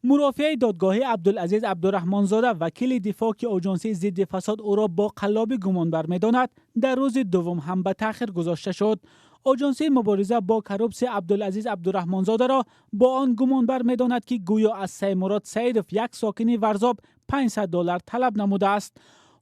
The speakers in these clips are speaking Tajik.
Мурофиаи додгоҳии Абдулазиз Абдурраҳмонзода, вакили дифоъ, ки Оҷонсии зидди фасод ӯро бо қаллобӣ гумонбар медонад, дар рӯзи дуввум ҳам ба таъхир гузошта шуд. Оҷонсии мубориза бо коррупсия Абдулазиз Абдурраҳмонзодаро бо он гумонбар медонад, ки гӯё аз Саймурод Саидов, як сокини Варзоб, 500 доллар талаб намудааст.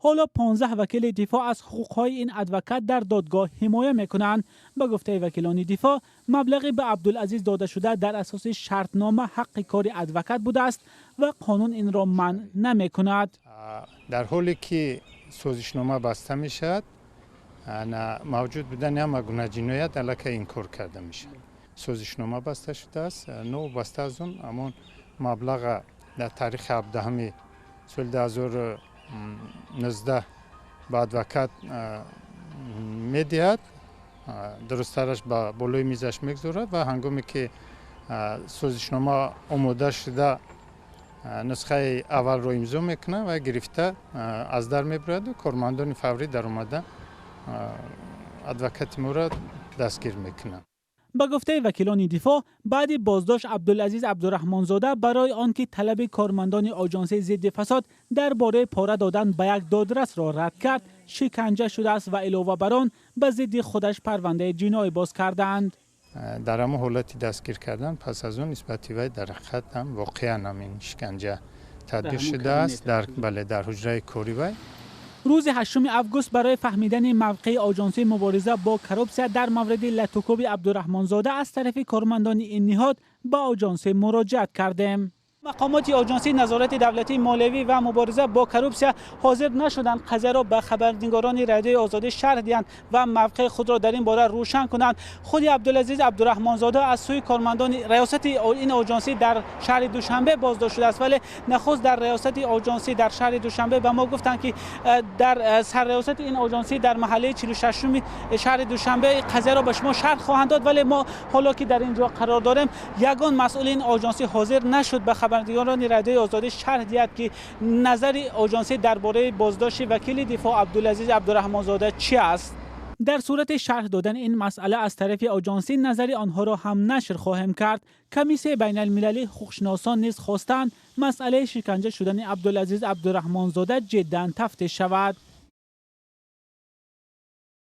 Ҳоло 15 вакили дифоъ аз ҳуқуқҳои ин адвокат дар додгоҳ ҳимоя мекунанд. Ба гуфтаи вакилони дифоъ, маблағи ба Абдулазиз додашуда дар асоси шартнома ҳаққи кори адвокат будааст ва қонун инро манъ намекунад. Дар ҳоле ки созишнома баста мешавад, мавҷуд будани ҳама гуна ҷиноят аллакай инкор карда мешавад. Созишнома баста шудааст, новобаста аз он ҳамон маблаға дар таърихи 17-уми соли 2019 ба адвокат медиҳад, дурусттараш, ба болои мизаш мегузорад ва ҳангоме ки созишнома омода шуда, нусхаи аввалро имзо мекунад ва гирифта аз дар мебараду кормандони фаврӣ даромада адвокати моро дастгир мекунанд. Ба гуфтаи вакилони дифоъ, баъди боздошт Абдулазиз Абдурраҳмонзода барои он ки талаби кормандони Оҷонсии зидди фасод дар бораи пора додан ба як додрасро рад кард, шиканҷа шудааст ва илова бар он ба зидди худаш парвандаи ҷиноӣ боз кардаанд. Дар ҳамон ҳолати дастгир кардан, пас аз он нисбати вай дар ҳақиқат ҳам, воқеан ҳам ин шиканҷа татбиқ шудааст дар, бале, дар ҳуҷраи кори вай. Рӯзи 8 август барои фаҳмидани мавқеи Оҷонсии мубориза бо коррупсия дар мавриди латукӯби Абдурраҳмонзода аз тарафи кормандони ин ниҳод ба оҷонсӣ муроҷиат кардем. Мақомоти Оҷонсии назорати давлатии молиявӣ ва мубориза бо коррупсия ҳозир нашуданд қазияро ба хабарнигорони Радиои Озодӣ шарҳ диҳанд ва мавқеи худро дар ин бора рӯшан кунанд. Худи Абдулазиз Абдурраҳмонзода аз сӯи кормандони раёсати ин оҷонсӣ дар шаҳри Душанбе боздошт шудааст, вале нахуст дар раёсати оҷонсӣ дар шаҳри Душанбе ба мо гуфтанд, ки дар сарраёсати ин оҷонсӣ дар маҳаллаи 46-уми шаҳри Душанбе қазияро ба шумо шарҳ хоҳанд дод. Вале мо ҳоло ки дар ин ҷо қарор дорем, ягон масъули ин оҷонсӣ ҳозир нашуд ба хабарнигорони Радиои Озодӣ шарҳ диҳад, ки назари оҷонсӣ дар бораи боздошти вакили дифоъ Абдулазиз Абдурраҳмонзода чӣ аст. Дар сурати шарҳ додани ин масъала аз тарафи оҷонсӣ, назари онҳоро ҳам нашр хоҳем кард. Комиссияи байналмилалии ҳуқуқшиносон низ хостанд, масъалаи шиканҷа шудани Абдулазиз Абдурраҳмонзода ҷиддан тафтиш шавад.